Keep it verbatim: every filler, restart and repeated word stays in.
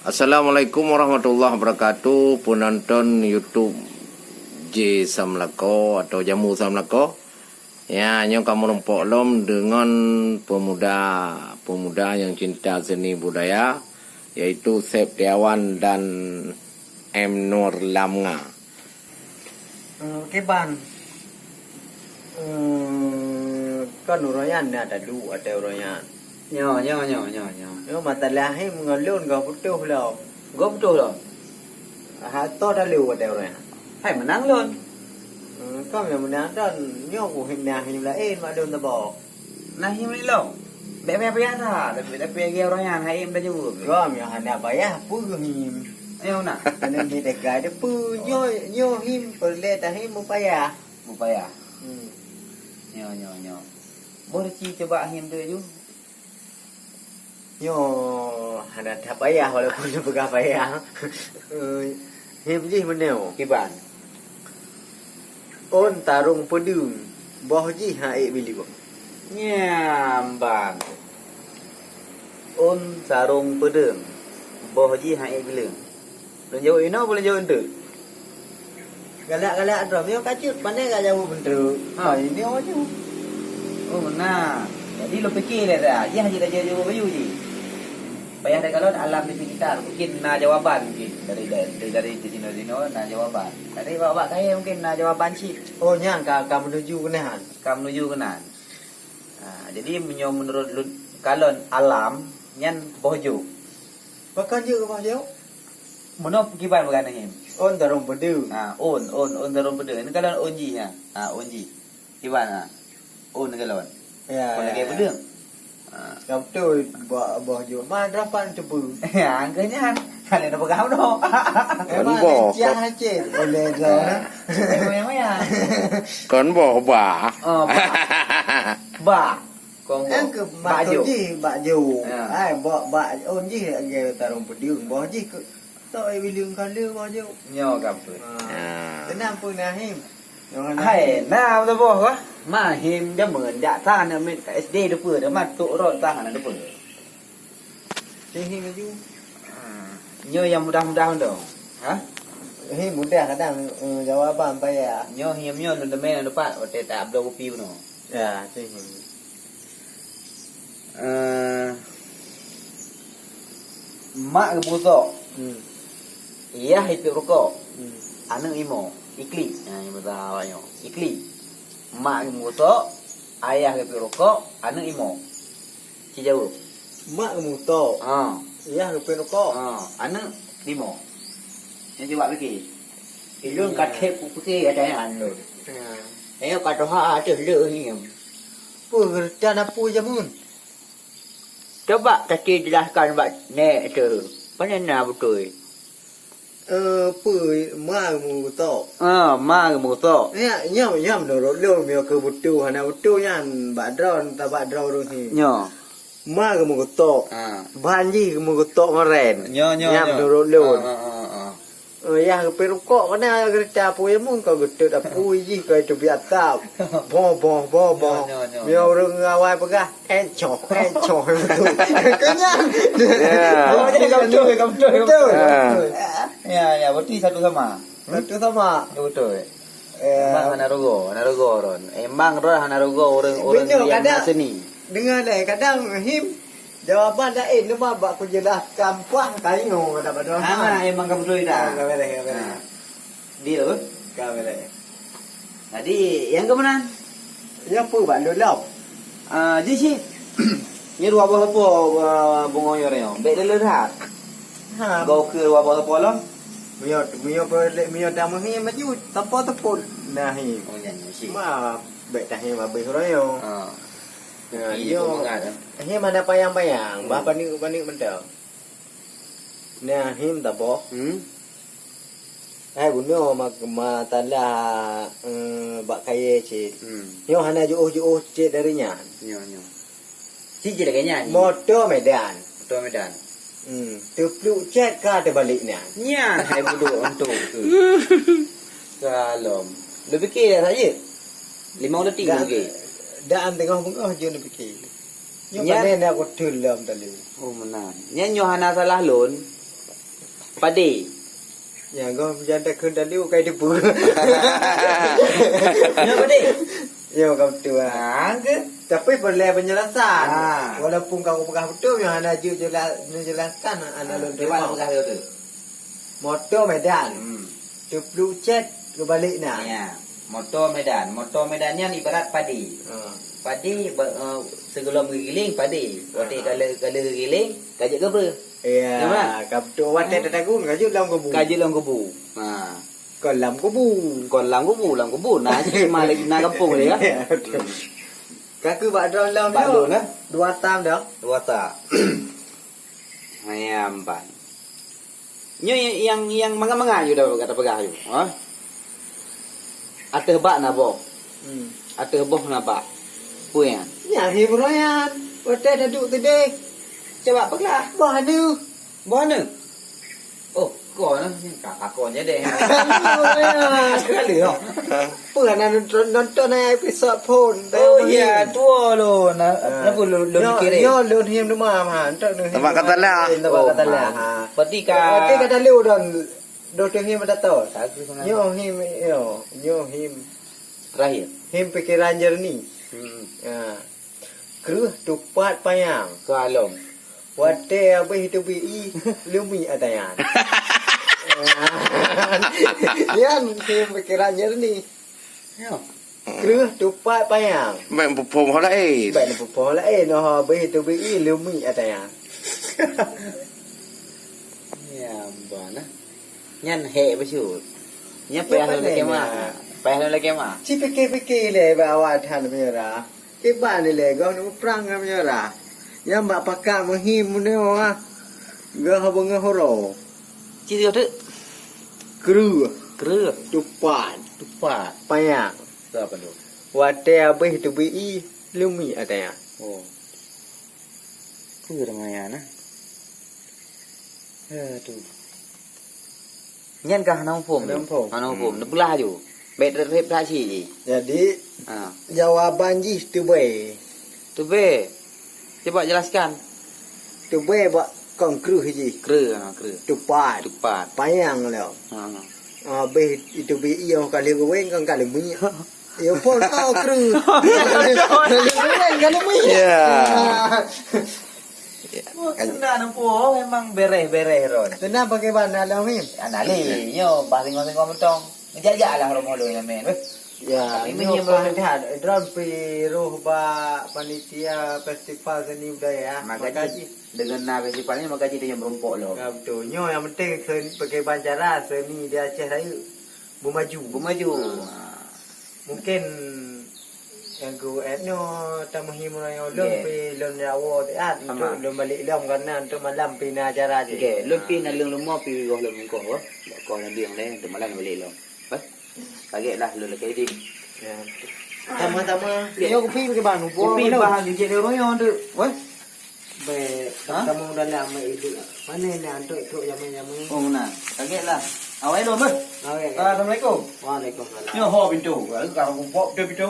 Assalamualaikum warahmatullahi wabarakatuh, penonton YouTube J Samlako atau Jamu Samlako. Ya, nyoe ka meurumpok lom dengan pemuda-pemuda yang cinta seni budaya, yaitu Septiawan dan M Nur Lamnga. Eh, kiban. Eh, kan uroe nyan na taduek watèe uroe nyan. Nyoe, nyoe, nyoe, nyoe, nyoe. Nyoe mata lahé meungon lôn goh putôh lom. Goh putôh lom? Hana taleue watèe uroe nyan. Hai meunang lôn. Eh, kan nyang meunang dan nyoe kuhim na him laén mak lôn teuboh. Nah, him lé lom. Bèk payah-payah that, tapi, tapi lagèe ureueng nyan hai him tajaweueb. Gob nyoe hana payah peue him. Ayo na. Keuneuk jiteuka teupeue nyoe, nyoe him peureulèe tahim meupayah. Meupayah. Hmm. Nyoe, nyoe, nyoe. Boh ci coba him tu ju. Nyoe hana that payah walaupun peugah payah. Eh, him jih meunyoe. Kiban. Ôn tarông peudeueng, boh jih han ék bileung. Nyam ban. Ôn tarông peudeueng, boh jih han ék bileung. Lôn jaweueb inoe, lôn jaweueb eunteuk. Galak-galak droe, nyoe ka jeuet, pandai ka jaweueb eunteuk. Ha. Ha, inoe ju. Oh, na. Jadi lôn pike lé dah, jih hana jaweueb bayu jih. Payah teukalon alam di sekitar, mungkin na jawaban mungkin dari, dari, dari sinoe-sinoe na jawaban. Tapi bak-bak kayèe mungkin na jawaban cit. Oh, nyan ka, ka menuju keunan. Ka menuju keunan. Ha, jadi meunyoe menurut lôn, kalon alam nyan boh jôk. Pakon jeuet boh jôk? Meunoe kiban bak geutanyoe. Ôn tarông peudeueng. Ha, ôn, ôn, ôn tarông peudeueng. Ini kalon ôn jih ha. Ha, ôn jih. Kiban ha. Ôn kalon. Ya, kon ya, lagèe ya. Peudeueng. Ha. Ka beutôi, boh, boh jôk. Ma, droe pan teupeue. Ya, angka nyan. Hana tapeugah meunoe. Kon boh. Ciah cit. Boleh droe. Eh, maya-maya. Kon boh, bah. Oh, bah. Bah. Kon boh. Nyang keu bak maksud jôk. Jih, bak jôk. Ya. Ai, boh, bak ôn jih lagèe tarông peudeueng. Boh jih keu, tok, eh, bileung kon le boh jôk. Nyoe ka beutôi. Ha. Ya. Teunang peue na him. Hai, na meusaboh kah? Ma him jameun jak sa aneuk miet ka S D teupeue, teuma tok rot sa hana teupeue. Cing him laju. Ah, nyoe nyang mudah-mudah mantong. Ha? Him mudah kadang, eh, jawaban payah. Nyoe him nyoe lôn teumé lam teumpat watèe tabloe kupi bunoe. Ya, cing him. Eh, mak geumeurukok. Hmm. Yah ipeuet rukok. Hmm. Aneuk imo, iklik. Ha, nyang bahasa awak nyoe. Iklik. Mak geumeurukok, ayah geupeuet rukok, aneuk imo. Ci jaweueb. Mak geumeurukok. Ha. Yah geupeuet rukok. Ha, aneuk limo. Nyan cuba pike. Ilôn ka thèb kupike gata nyan lôn. Ha. Nyoe ka tuha ateueh le nyan. Peue geureutan apui jameun? Coba Tati jelaskan bak nèk tu. Pane na beutôi. Eh, peue ma geumeurukok? Ah, ma geumeurukok. Ya, nyoe, nyoe meunurot lôn, nyoe keu beutôi, hana beutôi nyan, bak droe, tabak droe ureueng hi. Nyoe. Ma geumeurukok. Ah. Ban jih geumeurukok ngon ren. Nyoe, nyoe, nyoe. Nyan meunurot lôn. Ah, ah, ah, ah. Eh, yah geupeuet rukok, kana geureuta apui jameun, ka geutot apui jih, ka itu biasa. Boh, boh, boh, boh. Nyoe, nyoe, nyoe. Nyoe ureueng awai peugah, Encoh, encoh, betul. Kenyang. Ya. Oh, jadi ka beutôi, ka beutôi, ka beutôi. Betul. Ya. Ya, ya, berarti satu sama. Hmm? Satu sama. Ya, betul. Ya. Emang hana rugoe, hana rugoe ron. Emang ron hana rugoe ureueng, ureueng Betul, yang kadang seni. Dengar deh, kadang him jawaban laén, leubeh bak kujelaskan pah kayu kata pada. Hana, emang ka beutôi dah. Ka beres, ka beres. Ha. Deal, eh? Ka beres. Jadi, nyang keumeunang? Nyang peue bak lôn lom? Ah, ji cit. Nyoe dua boh sapo, ah, bungong nyoe nyoe. Bèk lé-lé that. Ha. Bak ukeue dua boh sapo lom. Meunyoe, meunyoe pe-, meunyoe dah meuhi maju, sapo teupot. Nah, hi. Oh, nyan, nyan, cit. Ma, bèk tahi habéh uroe nyoe. Ha. Ya, Iya, yo. Pemangat, eh. Hi mana payang-payang, Hmm. bah paneuk-paneuk mantong. Nah, him taboh. Hmm. Hai bunoe ma-, masalah, eh, bak kayèe cit. Hmm. Nyoe hana jiôh-jiôh cit dari nyan. Nyoe, nyoe. Cit je lagèe nyan. Moto Medan. Moto Medan. Hmm. Teupluek cit ka teubalek nyan. Nyan hai budoe untuk tu. Kalom. Lôn pike dah saja. Limong detik lôn pike. Dah, dah teungoh beungoh jeuet lôn pike. Nyoe Nyan. Pane na kutul lom tadi. Oh, meunan. Nyan nyoe hana salah lôn. Padé. Ya, goh janda kheun tadi bukai debu. Ya, padé. Ya, bukan betul lah. Ha, ke? Tapi boleh penjelasan. Ha. Walaupun kau peugah betul, yang hana jeuet jelas, menjelaskan, hana lôn terima. Cuba peugah betul. Moto Medan. Hmm. Tuplu cet kebalik na. Ya. Moto Medan. Moto Medan nyan ibarat padi. Ha. Padi ba-, eh, sigohlom geugiling padi. Watèe ka lheueh, ka lheueh geugiling, ka jeuet keubeue. Ya, ka beutôi watèe tatagun, ka jeuet lam kubu. Ka jeuet lam kubu. Ha. Kon lam kubu. Kon lam kubu, lam kubu. Nah, cit mah lagi na gampông dia, ya. Ya, betul. Ka keu bak droe lom. Bak droe, eh? Dua tam dah. Dua tam. Hai amban. Nyoe nyang, nyang mangat-mangat yue dah gata peugah yue, ha? Ateueh bak na boh. Hmm. Ateueh boh na bak. Peue nyan? Nyan hé buroe nyan. Watèe taduek teudeh. Cuba peugah. Boh aneuk. Boh aneuk? Oh, kon, kakak kon jadi. Sekali, oh. Peue na nonton, nonton episod phôn. Oh, ya, tua lo. Na, kenapa lo, lo mikirin? Nyo, nyo, lo him rumah, ha. Entok lo him. Tempat kata lah. Tempat kata lah, ha. Berarti ka, berarti kata lo don, do tu him ada tau. Nyo him, nyo, nyo him. Terakhir. Him pikiran jernih. Hmm. Ha. Kreueh tupat panyang. Ka lom. Watèe habéh teubiet ié, leumik ata nyan. Nyan, nyan pikiran jernih. Ya. Kreueh tupat panyang. Bèk peuphom ho laén. Bèk peuphom ho laén, ho habéh teubiet ié, leumik ata nyan. Ya, bah nah. Nyan hék bacut. Nyan payah lôn lakèe mah. Payah lôn lakèe mah. Ci pike-pike lé bak awak that meunyoe ra. Kiban ilèe goh neuprang ngon meunyoe ra. Nyang bak pakat meuhim meunyoe ah. Goh beungoh uroe. Ci goh teuk. Kreueh. Kreueh. Tupat. Tupat. Panyang. Ka apa tu? Watèe habéh teubiet ié, leumik ata nyan. Oh. Peue teuma nyan, nah? Aduh. Nyan ka hana muphom. Hana muphom. Hana muphom. Hmm. Neubeulah aju. Bèk trép-trép that cit jih. Jadi, ha, jawaban jih teubai. Teubai. Cuba jelaskan. Teubai bak kon kreueh jih. Kreueh, ha, kreueh. Tupat. Tupat. Panyang lom. Ha, ha. Habéh itu bi iyong kali geuweng kan kali minyak. Ya pun, oh, kreueh. Kali geuweng kali minyak. Ya. Ya. Oh, kan. Seunang nampu, oh, memang bereh-bereh ron. Seunang pakai bana lah, Mim. Anali, yo, bah singoh-singoh mutong. Ngejak-jak lah romo lôn nyan, men. Weh. Ya, tapi nyoe meunyoe pah that, droen pi roh bak panitia festival seni budaya. Maka ji, deungon na festival nyoe, maka ji tanyoe meurumpok lom. Ya, betul. Nyoe nyang penting sen-, pakriban cara seni di Aceh Rayeuk beumaju. Beumaju. Ha. Mungkin nyang ku et nyoe tameuhi meunyoe lôn pi lôn nyawo siat, untuk lôn balek lom karena untuk malam pi na acara jih. Okey, lôn pi na lôn leumo pi goh lôn mungkoh, wah. Bak koh lôn bieng lé, untuk malam lôn balek lom. Bah. Kagek lah lôn lakèe idin. Ya. Sama-sama. Nyoe kupi bagaimana? Kupi bah gigit ni royong tu. Wah. Bèk, ha? Kamu dalam mai idup. Mana ni antuk trok jamai-jamai? Oh, nah. Kagek lah. Awai dong, beuh. Awai. Assalamualaikum. Waalaikumsalam. Nyoe ho pintu. Kalau kumpok tu pintu.